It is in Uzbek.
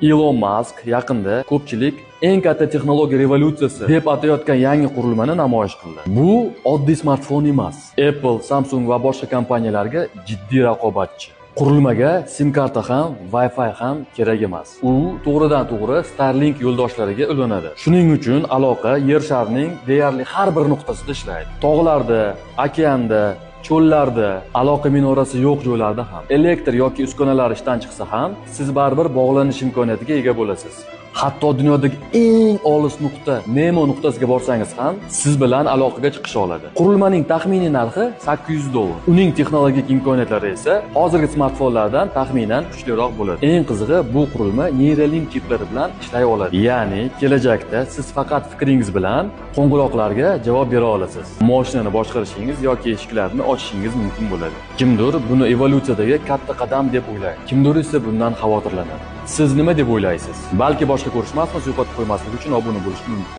Ilon Mask yaqinda ko'pchilik eng katta texnologiya revolyutsiyasi deb atayotgan yangi qurilmani namoyish qildi. Bu oddiy smartfon emas. Apple, Samsung va boshqa kompaniyalarga jiddiy raqobatchi. Qurilmaga SIM karta ham, Wi-Fi ham kerak emas. U to'g'ridan-to'g'ri Starlink yo'ldoshlariga ulanadi. Shuning uchun aloqa Yer sharining deyarli har bir nuqtasida ishlaydi. Tog'larda, okeanda, cho'llarda, aloqa minorasi yo'q joylarda ham, elektr yoki uskunalar ishdan chiqsa ham, siz baribir bog'lanish imkoniyatiga ega bo'lasiz. Hatto dunyodagi eng olis nuqta, Nemo nuqtasiga borsangiz ham, siz bilan aloqaga chiqisha oladi. Qurilmaning taxminiy narxi $800. Uning texnologik imkoniyatlari esa hozirgi smartfonlardan taxminan kuchliroq bo'ladi. Eng qizig'i, bu qurilma Neuralink chiplari bilan ishlay oladi. Ya'ni kelajakda siz faqat fikringiz bilan qo'ng'iroqlarga javob bera olasiz. Mashinani boshqarishingiz yoki eshiklarni ochishingiz mumkin bo'ladi. Kimdir buni evolyutsiyadagi katta qadam deb o'ylaydi. Kimdir esa bundan xavotirlanadi. Siz nima deb o'ylaysiz? Balki boshqa ko'rishmasmiz, yo'qotib qo'ymaslik uchun obuna bo'lishni mumkin.